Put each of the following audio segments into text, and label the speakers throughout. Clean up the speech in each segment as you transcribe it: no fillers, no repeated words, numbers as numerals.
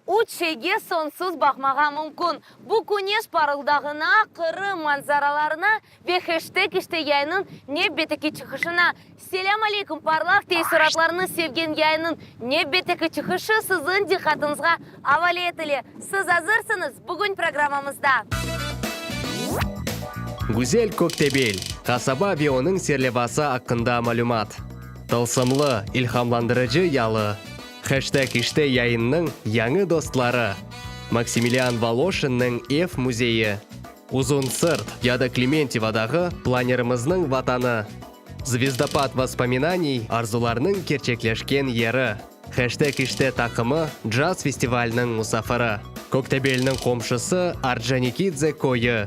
Speaker 1: Üç şeyge soñsuz baqmağa mümkün, bu küneş parıldağına, Qırım manzaralarına ve heşteg işte yayınıñ nevbetteki çıqışına. Selâm aleyküm, parlaq teessuratlarnı sevgen yayınıñ nevbetteki çıqışı siziñ diqqatıñızğa avale etile. Siz azırsıñız? Bugün programmamızda.
Speaker 2: Güzel Köktebel, qasaba ve onıñ serlevası aqqında malümat. Tılsımlı, ilhamlandırıcı yalı. Heşteg işte yayınnıñ yañı dostları, Maksimilian Voloşinniñ ev müzeyi, Uzun Sırt ya da Klimentyevo dağı planerimizniñ vatanı, Zvezdopad vospominaniy arzularnıñ kerçekleşken yeri, Heşteg işte taqımı caz festivaliniñ musafiri, Köktebelniñ qomşusı Orconikidze köyü.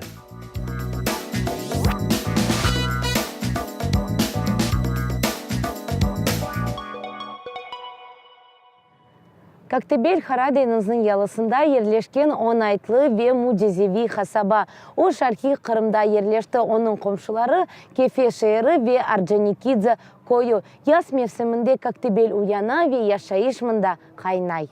Speaker 1: Koktebel Qara deñizniñ yalısında yerleşken oñaytlı ve mücizeviy qasaba. O, şarqiy Qırımda yerleşti, onıñ qomşuları, Kefe şeeri ve Orconikidze köyü. Yaz mevsiminde Koktebel uyana ve yaşayış mında qaynay.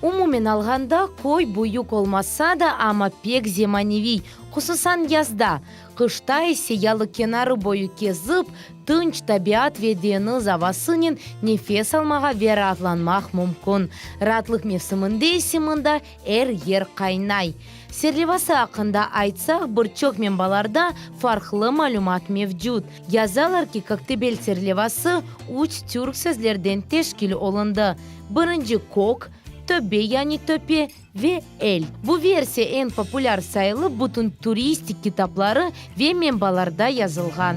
Speaker 1: Umumen alğanda, köy büyük olmasa da, amma pek zemaneviy, hususan yazda. Qışta ise yalı kenarı boyu kezip, tınç tabiat ve deñiz avasınen nefes almağa ve raatlanmaq mümkün. Raatlıq mevsiminde ise mında er yer qaynay. Serlevası aqqında aytsaq, bir çoq menbalarda farqlı malümat mevcut. Yazalar ki, Koktebel serlevası üç türk sözlerden teşkil olundı, birinci kök, töbe yani töpe ve el. Bu versiya eñ populâr sayılıp, bütün turistik kitapları ve menbalarda yazılğan.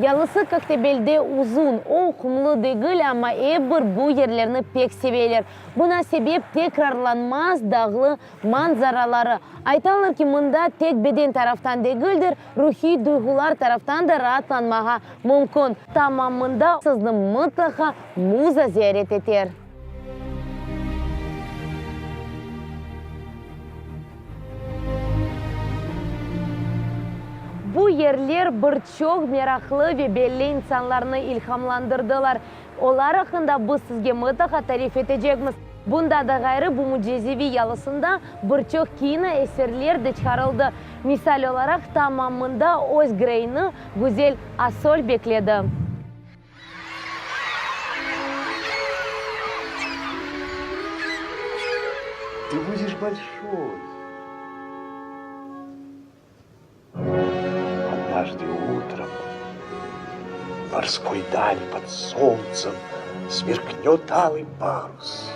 Speaker 1: Yalısı Koktebelde uzun, o qumlu degil, amma ep bir bu yerlerni pek seveler. Buna sebep tekrarlanmaz dağlı manzaraları. Aytalar ki, mında tek beden taraftan degildir, ruhiy duyğular taraftan da raatlanmağa mümkün. Tamam mında sizni mıtlaqa muza ziyaret eter. Bu yerler bir çoq meraqlı ve belli insanlarnı ilhamlandırdılar. Olar aqqında biz sizge mıtlaqa tarif etecekmiz. Bundan da ğayrı, bu mücizeviy yalısında bir çoq kino eserler de çıqarıldı. Misal olaraq, tamam mında öz Greyni güzel Asol bekledi.
Speaker 3: Ты будешь большой. Однажды утром в морской дали под солнцем сверкнет алый парус.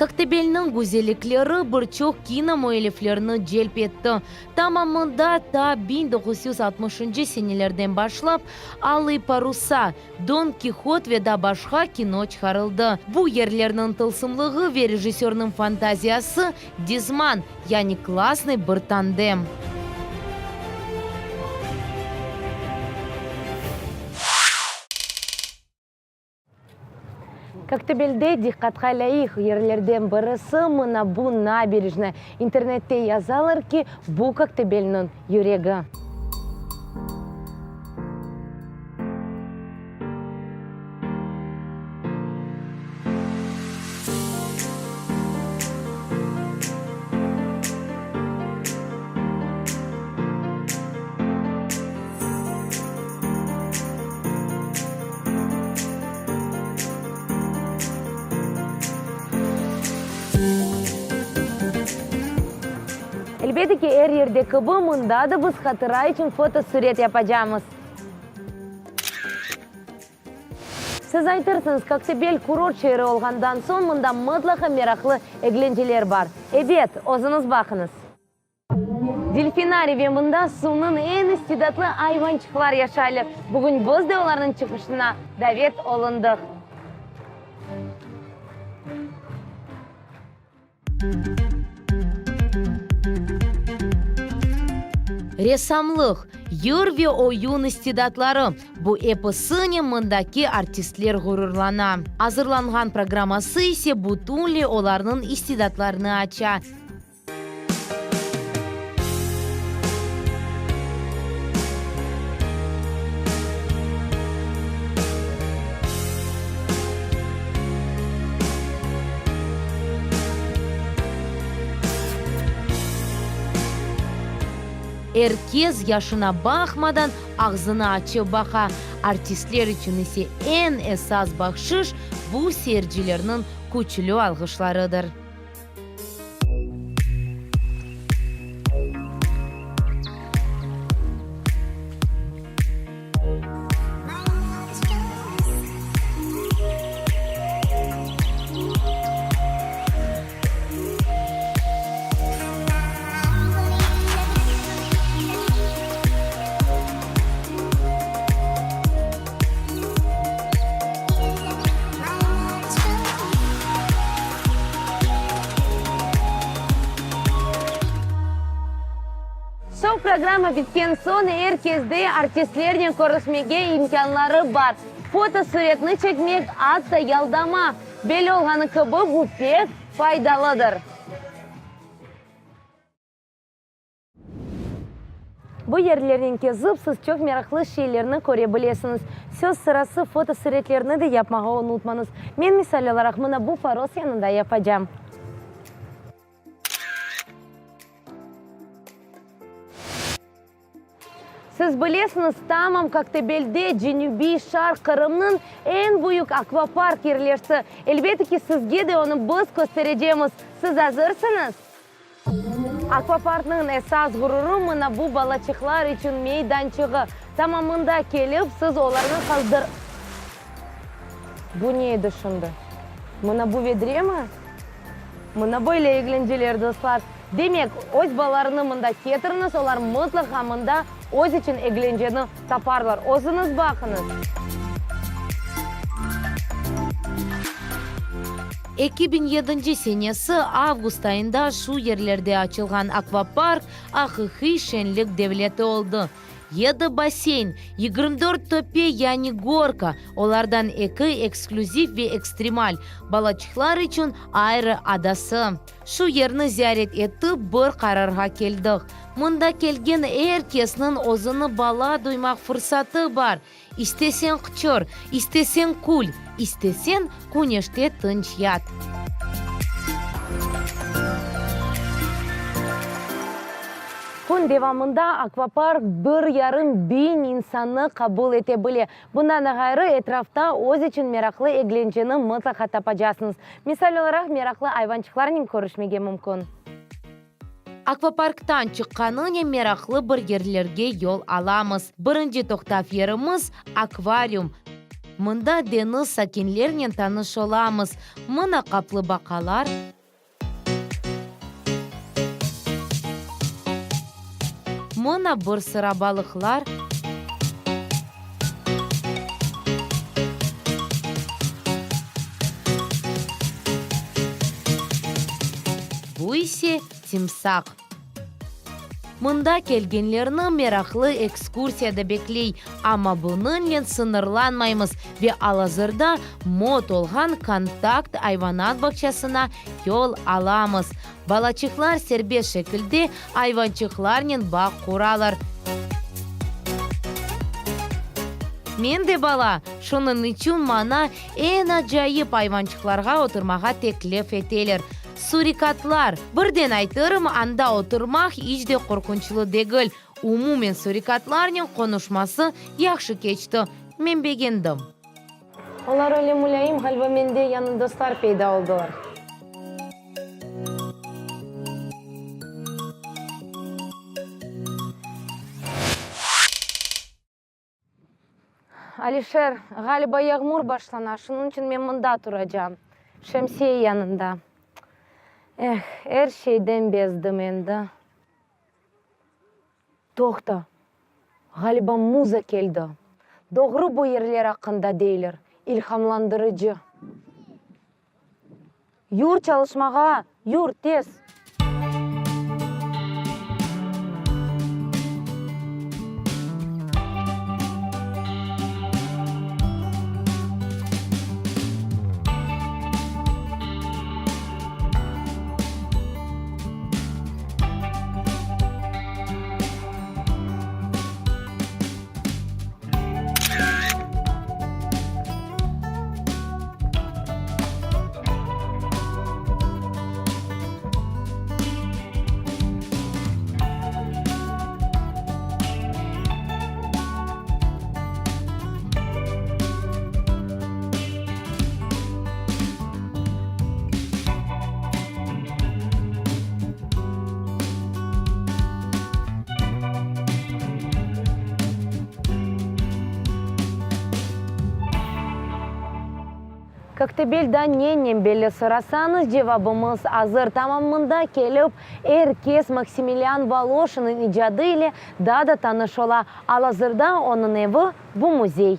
Speaker 1: Koktebelniñ güzellikleri bir çoq kino müelliflerini celp etti. Tamam mında ta 1960-ncı senelerden başlap Alıy parusa, Don Kihot ve da başqa kino çıqarıldı. Bu yerlerniñ tılsımlığı ve rejissörniñ fantaziyası dizman, yani klassnıy bir tandem. Koktebelde diqqatqa lâyıq yerlerden birisi mına bu naberejnaya. İnternette yazalar ki, bu Koktebelniñ yüregi. Elbette ki, er yerde kibi, mında da biz hatıra içün fotosuret yapacamız. Siz aytırsıñız, Koktebel kurort şeeri olğandan soñ, mında mıtlaqa meraqlı eglenceler bar. Ebet, özüñiz baqıñız. Delfinariy ve mında suvnıñ eñ istidatlı ayvançıqlar yaşaylar. Bugün biz de olarnıñ çıqışına davet olundıq. Ressamlıq, yır ve oyun istidatları, bu episinen mındaki artistler ğururlana. Azırlanğan programması ise bütünley olarnıñ istidatlarını aça. Er kes yaşına baqmadan ağzını açıp baqa. Artistler içün ise eñ esas bahşış, bu seyircilerniñ küçlü alğışlarıdır. Şou-programma bitken soñ er kesde artistlernen körüşmege imkânları bar. Fotosuretni çekmek, atta yaldama. Belli olğanı kibi, bu pek faydalıdır. Bu yerlernen kezip, siz çoq meraqlı şeylerni köre bilesiñiz. Söz sırası, fotosuretlerni de yapmağa unutmañız. Men, misal olaraq, mına bu faros yanında yapacam. Siz bilesiñiz, tamam Koktebelde, cenübiy şarq Qırımnıñ eñ büyük akvapark yerleşti. Elbette ki, sizge de onı biz kösterecemiz. Siz azırsıñız? Akvaparknıñ esas ğururı mına bu balaçıqlar içün meydançığı. Tamam mında kelip, siz olarnı qazdır. Bu ne edi şimdi? Mına bu vedremi? Mına böyle eglenceler, dostlar. Demek, öz balalarını mında ketiriñiz, olar mıtlaqa mında öz içün eglenceni taparlar. Özüñiz baqıñız. 2007 senesi avgust ayında şu yerlerde açılğan akvapark aqiqiy şenlik devleti oldı. Yedi basseyn, 24 töpe yani gorka, olardan eki eksklüziv ve ekstremal, balaçıqlar içün ayrı adası. Şu yerni ziyaret etip, bir qararğa keldik, mında kelgen er kesniñ özüni bala duymaq fırsatı bar, İsteseñ qıçır, isteseñ kül, isteseñ küneşte tınç yat. Kün devamında akvapark bir yarım biñ insannı qabul ete bile. Bundan da ğayrı, etrafta öz içün meraqlı eglenceni mıtlaqa tapacasıñız. Misal olaraq, meraqlı ayvançıqlarnen körüşmege mümkün. Akvaparktan çıqqanınen meraqlı bir yerlerge yol alamız. Birinci toqtav yerimiz, akvarium. Mında deñiz sakinlernen tanış olamız. Mına qaplıbaqalar. Mına bir sıra balıqlar. Bu ise timsaq. Mında kelgenlerni meraqlı ekskursiya da bekley, amma bunıñnen sıñırlanmaymız ve al-azırda mot olğan Kontakt ayvanat bağçasına yol alamız. Balaçıqlar serbest şekilde ayvançıqlarnen bağ quralar. Men de bala, şunıñ içün maña eñ acayip ayvançıqlarğa oturmağa teklif eteler. Surikatlar! Birden aytırım, anda oturmaq iç de qorqunçlı degil. Umumen surikatlarnen qonuşması yahşı keçti. Men begendim. Olar öyle mulâyim, ğaliba mende yañı dostlar peyda oldılar. Alişer, ğaliba yağmur başlana, şunıñ içün men mında turacam, şemsiye yanında. Eh, er şeyden bezdim endi. Toqta, ğaliba muza keldi. Doğru bu yerler aqqında deyler, ilhamlandırıcı. Yur çalışmağa, yur, tez! Koktebelda nenen belli sorasañız, cevabımız azır. Tamam mında kelip, er kes Maksimilian Voloşinniñ icadı ile daa da tanış ola. Al-azırda onıñ evi, bu müzey.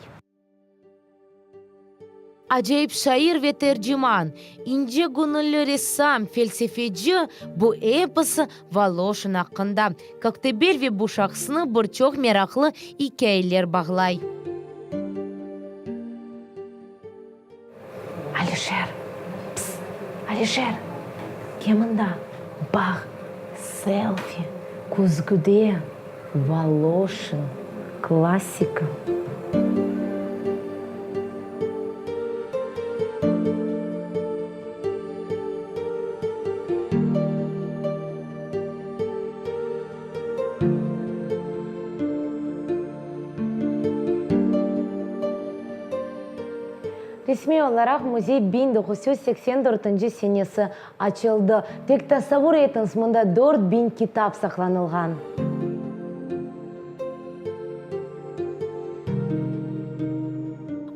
Speaker 1: Acayip şair ve terciman, ince göñülli ressam, felsefeci, bu episi Voloşin aqqında. Koktebel ve bu şahısnı bir çoq meraqlı ikâyeler bağlay. Alişer, pss, Alişer, kel mında, baq, selfi, küzgüde. Voloşin, klassika. Resmiy olaraq müzey 1984 dörtünci senesi Açıldı. Tek tasavvur etiñiz, mında 4000 kitap saqlanılğan.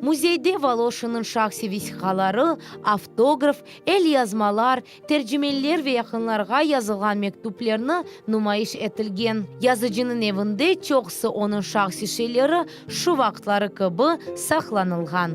Speaker 1: Müzeyde Voloşinniñ şahsiy vesiqaları, avtograf, elyazmalar, tercimeler ve yaqınlarğa yazılğan mektüplerni numayış etilgen. Yazıcınıñ evinde çoqusı onıñ şahsiy şeyleri şu vaqıtları kibi saqlanılğan.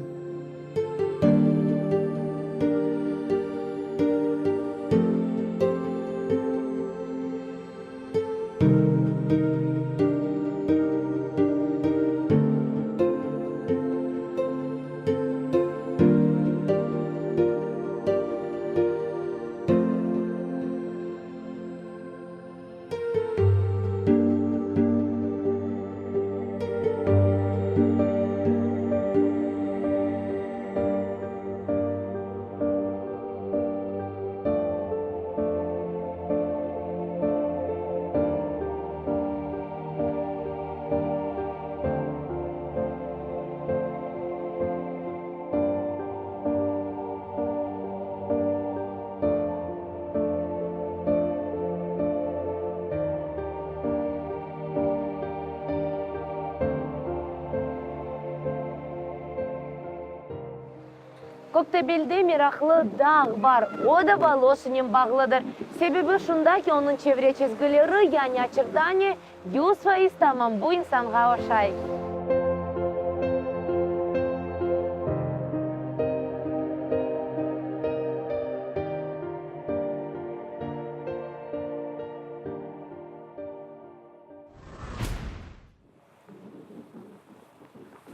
Speaker 1: Köktebelde meraqlı dağ bar, o da Voloşinen bağlıdır. Sebebi şunda ki, onıñ çevre çizgileri, yani açertaniya, 100% tamam bu insanğa oşay.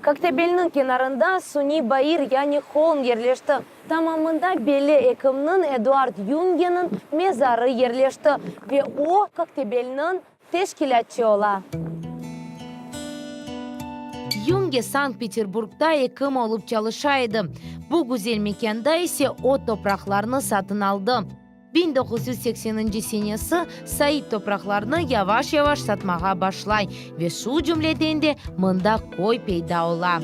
Speaker 1: Koktebelniñ kenarında suniy bayır, yani holm yerleşti. Tamamında belli ekimniñ Eduard Yungeniñ mezarı yerleşti ve o, Koktebelniñ teşkilâtçı ola. Yunge Sankt-Peterburgda ekim olıp çalışa edi, bu güzel mekânda ise o topraqlarnı satın aldı. 1980-nci senesi saip topraqlarnı yavaş-yavaş satmağa başlay ve şu cümleden de mında köy peyda ola.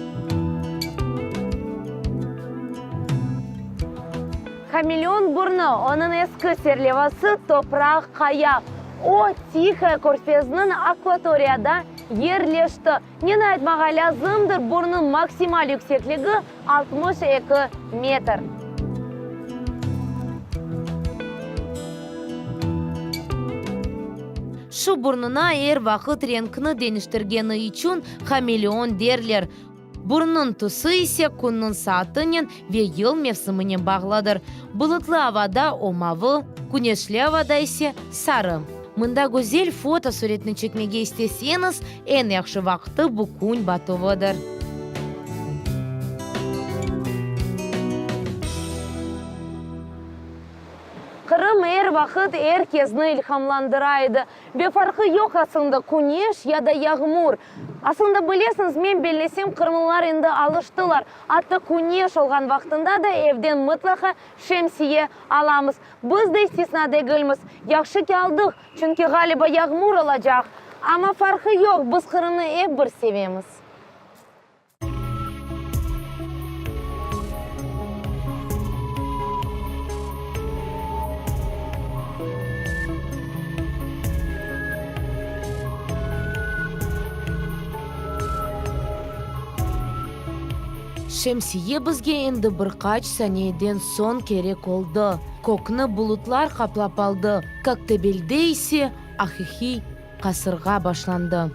Speaker 1: Hameleon burnu, onıñ eski serlevası Topraq qaya. O, Tihaya körfeziniñ akvatoriyada yerleşti. Neni aytmağa lâzımdır, burnıñ maksimal yüksekligi 62 metr. Şu burnuna er vaqıt renkni deñiştirgeni içün hameleon derler. Burnuñ tüsü ise künniñ saatınen ve yıl mevsiminen bağlıdır. Bulutlı avada o mavı, küneşli avada ise sarı. Mında güzel fotosuretni çekmege isteseñiz, eñ yahşı vaqtı bu kün batuvıdır. Qırım er vaqıt er kesni ilhamlandıra edi. Ve farqı yoq aslında, küneş ya da yağmur. Aslında, bilesiñiz, men bellesem, qırımlılar endi alıştılar. Atta küneş olğan vaqtında da evden mıtlaqa şemsiye alamız. Biz de istisna degilmiz. Yahşı ki aldıq, çünki, ğaliba, yağmur olacaq. Amma farqı yoq, biz Qırımnı ep bir sevemiz. Şemsiye bizge endi bir qaç saniyeden soñ kerek oldı. Kökni bulutlar qaplap aldı, Köktebelde ise aqiqiy qasırğa başlandı.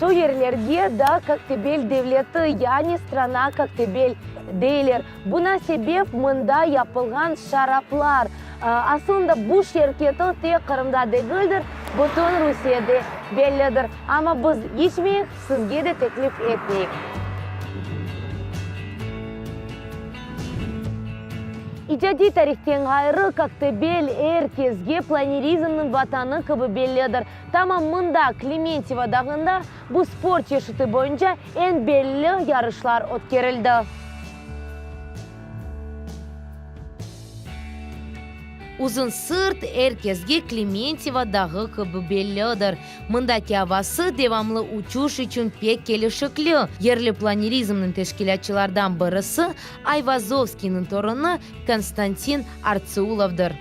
Speaker 1: Şu yerlerge da Koktebel devleti, yani strana Koktebel deyler. Buna sebep mında yapılğan şaraplar. Aslında bu şirketi tek Qırımda degildir, bütün Rusiyede bellidir. Amma biz içmeyik, sizge de teklif etmeyik. İcadiy tarihten ğayrı, Koktebel er kesge planerizmniñ vatanı kibi bellidir. Tamam mında, Klementyevo dağında, bu sport çeşiti boyunca eñ belli yarışlar ötkerildi. Uzun Sırt er kesge Klementyevo dağı kibi bellidir. Mındaki avası devamlı uçuş içün pek kelişikli. Yerli planerizmniñ teşkilâtçılardan birisi Ayvazovskiyniñ torunı Konstantin Artseulovdır.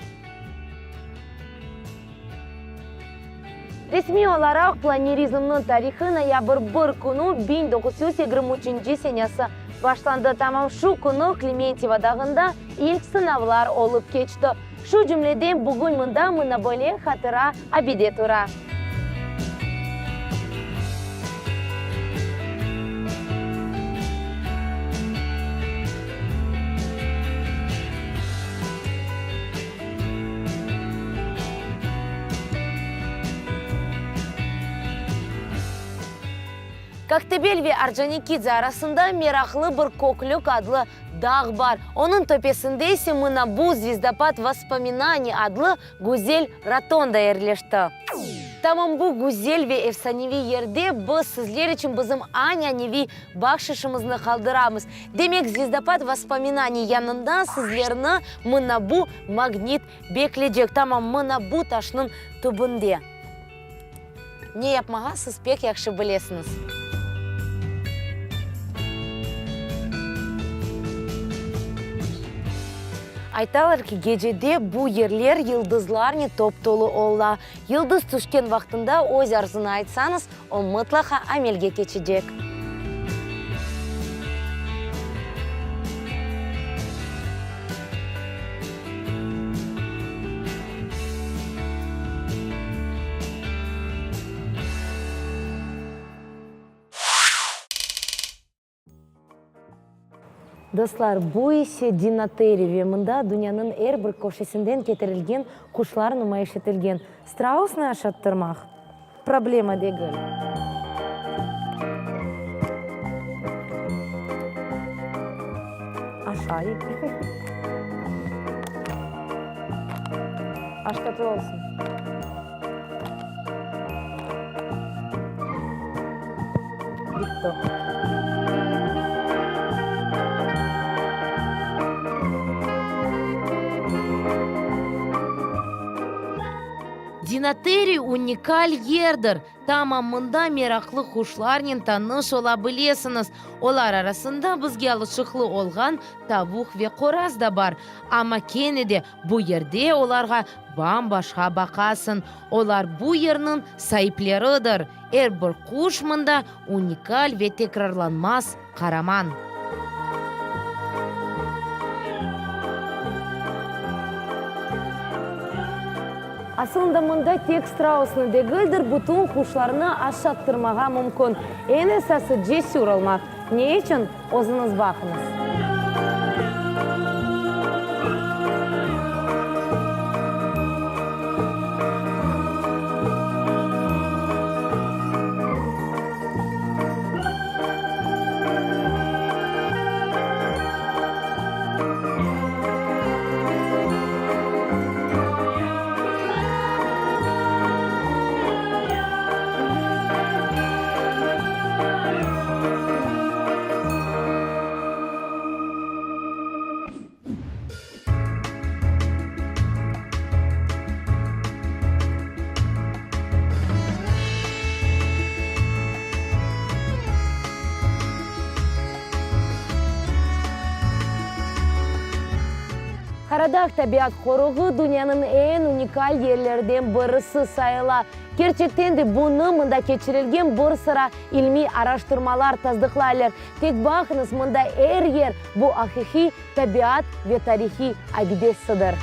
Speaker 1: Resmiy olaraq planerizmniñ tarihı noyabr bir künü 1923 senesi başlandı. Tamam şu künü Klementyevo dağında ilk sınavlar olıp keçti. Şu cümleden, bugün mında mına böyle hatıra abide tura. Koktebel ve Orconikidze arasında meraqlı bir Köklük adlı dağ bar. Onıñ töpesinde ise mına bu Zvezdopad vospominaniy adlı güzel rotonda yerleşti. Tamam bu güzel ve efsaneviy yerde biz sizler içün bizim añaneviy bahşışımıznı qaldıramız. Demek, Zvezdopad vospominaniy yanında sizlerni mına bu magnit beklecek, tamam mına bu taşnıñ tübünde. Ne yapmağa siz pek yahşı bilesiñiz. Aytalar ki, gecede bu yerler yıldızlarnen top-tolu ola. Yıldız tüşken vaqtında öz arzunı aytsañız, o mıtlaqa amelge keçecek. Dostlar, bu ise Dinoteri ve mında dünyanıñ er bir köşesinden ketirilgen quşlar numayış etilgen. Strausnı aşattırmaq, problema degil. Aşay. Aş tatlı olsun. Bitti. Dinoteriy unikal yerdir. Tamam mında meraqlı quşlarnen tanış ola bilesiñiz. Olar arasında bizge alışıqlı olğan tavuq ve qoraz da bar. Amma kene de bu yerde olarğa bam-başqa baqasıñ. Olar bu yerniñ saipleridir. Er bir quş mında unikal ve tekrarlanmaz qaraman. Asılında mında tek strausnı degildir, bütün quşlarnı aşattırmağa mümkün. Eñ esası cesür olmaq. Ne içün? Özüñiz baqıñız. Qaradağ tabiat qoruğı dünyanıñ eñ unikal yerlerden birisi sayıla. Kerçekten de bunı mında keçirilgen bir sıra ilmiy araştırmalar tasdıqlaylar. Tek baqıñız, mında er yer bu aqiqiy tabiat ve tarihiy abidesidir.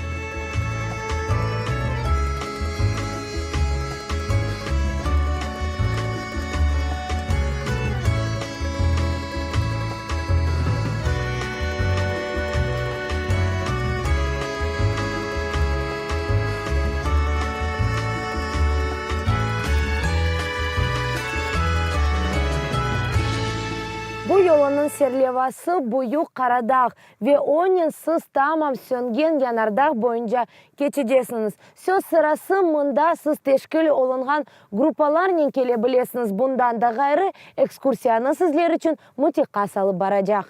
Speaker 1: Bu yolunıñ serlevası Büyük Qaradağ ve onen siz tamam söngen yanardağ boyunca keçecesiñiz. Söz sırası, mında siz teşkil olunğan gruppalarnen kele bilesiñiz, bundan da ğayrı, ekskursiyanı sizler içün mütehassıs alıp baracaq.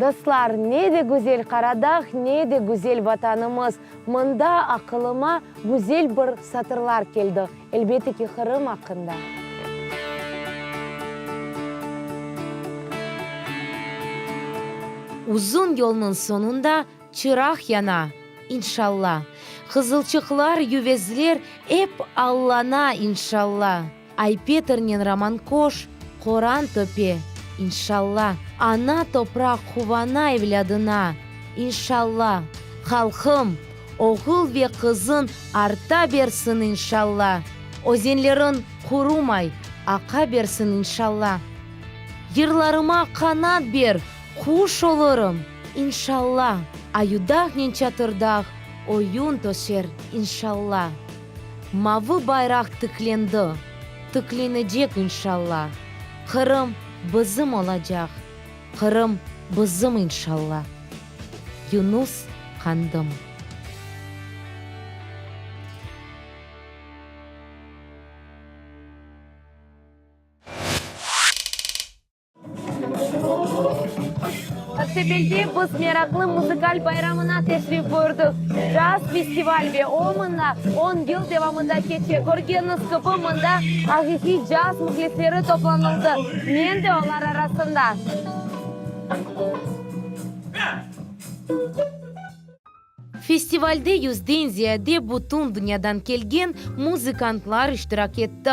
Speaker 1: Dostlar, ne de güzel Qaradağ, ne de güzel Vatanımız! Mında aqılıma güzel bir satırlar keldi, elbette ki, Qırım aqqında.
Speaker 4: Uzun yolnıñ soñunda çıraq yana, inşalla. Qızılçıqlar, yüvezler ep allana, inşalla. Aypetrnen Romankoş qoran töpe, inşalla. Ana topraq quvana evlâdına, inşalla. Halqım, oğul ve qızıñ arta bersin, inşalla. Özenleriñ qurumay, aqa bersin, inşalla. Yırlarıma qanat ber, quş olurım, inşalla. Ayudağnen Çatırdağ oyun töşer, inşalla. Mavı bayraq tiklendi, tiklenecek inşalla. Qırım bizim olacaq, Qırım bizim inşalla. Yunus Qandım.
Speaker 1: Koktebelde biz meraqlı muzıkal bayramına teşrif buyurdıq. Caz festival ve o mında on yıl devamında keçe. Körgeniñiz kibi, mında aqiqiy caz mühlisleri toplanıldı. Men de olar arasında.
Speaker 4: Festivalde yüzden ziyade bütün dünyadan kelgen muzıkantlar iştirak etti.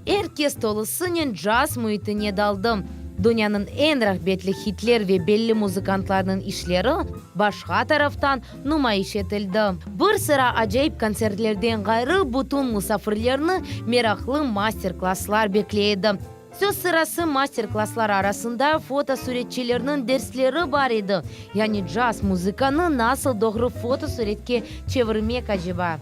Speaker 4: Er kes tolusınen caz müitine daldı. Dünyanıñ eñ rağbetli hitler ve belli muzıkantlarnıñ işleri, başqa taraftan, numayış etildi. Bir sıra acayip kontsertlerden ğayrı, bütün musafirlerni meraqlı master-klasslar bekley edi. Söz sırası, master-klasslar arasında fotosuretçilerniñ dersleri bar edi, yani caz muzıkanı nasıl doğru fotosuretke çevirmek aceba?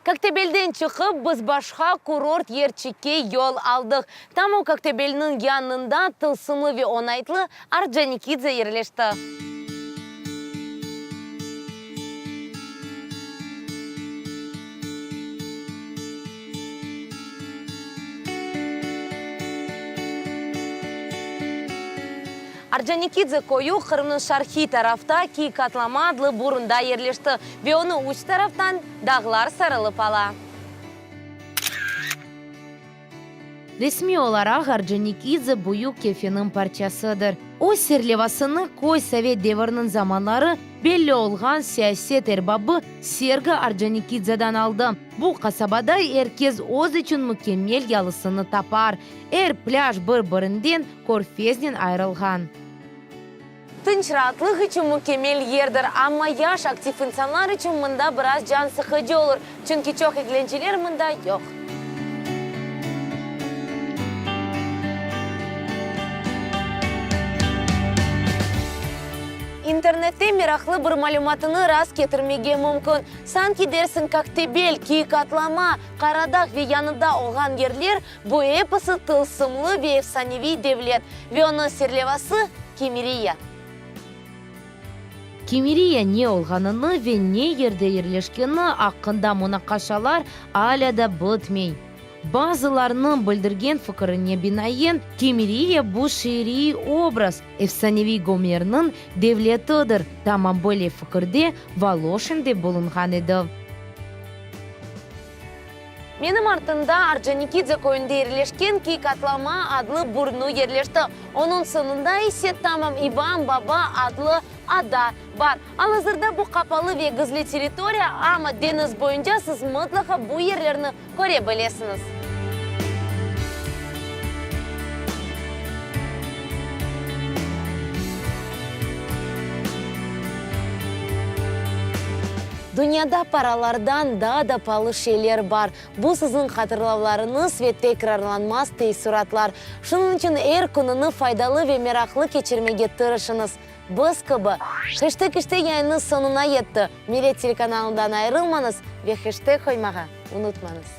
Speaker 1: Koktebelden çıqıp, biz başqa kurort yerçikke yol aldıq. Tam o Koktebelniñ yanında tılsımlı ve oñaytlı Orconikidze yerleşti.
Speaker 4: Orconikidze köyü Qırımnıñ şarqiy tarafta Kiyik Atlama adlı burunda yerleşti ve onı üç taraftan dağlar sarılıp ala.
Speaker 1: Resmiy olaraq Orconikidze Büyük Kefeniñ parçasıdır. Öz serlevasını köy sovet deviriniñ zamanları belli olğan siyaset erbabı Sergo Orconikidzedan aldı. Bu qasabada er kes öz içün mükemmel yalısını tapar. Er plâj bir-birinden körfeznen ayırılğan.
Speaker 4: Tınç raatlıq içün mükemmel yerdir, amma yaş, aktiv insanlar içün mında biraz can sıqıcı olur, çünki çoq eglenceler mında yoq. İnternette meraqlı bir malümatını rast ketirmege mümkün. Sanki dersiñ Koktebel, Kiyik Atlama, Qaradağ ve yanında olğan yerler, bu episi tılsımlı ve efsaneviy devlet ve onıñ serlevası, Kimeriya.
Speaker 1: Kimeriya ne olğanını ve ne yerde yerleşkeni aqqında munaqaşalar alâ da bitmey. Bazılarınıñ bildirgen fikirine binaen, Kimeriya bu şiiriy obraz, efsaneviy Gomerniñ devletidir, tamam böyle fikirde Voloşin de bulunğan edi.
Speaker 4: Menim artımda Orconikidze köyünde yerleşken Kiyik Atlama adlı burnu yerleşti. Onıñ soñunda ise tamam İvan Baba adlı ada bar. Al-azırda bu qapalı ve gizli territoriya, amma deñiz boyunca siz mıtlaqa bu yerlerni köre bilesiñiz. Dünyada paralardan daa da palı şeyler bar. Bu siziñ hatırlavlarıñız ve tekrarlanmaz teessuratlar. Şunıñ içün er kününi faydalı ve meraqlı keçirmege tırışıñız. Biz kibi. Heşteg işte yayınnıñ soñuna yetti. Millet telekanalından ayırılmañız ve heşteg qoymağa unutmañız.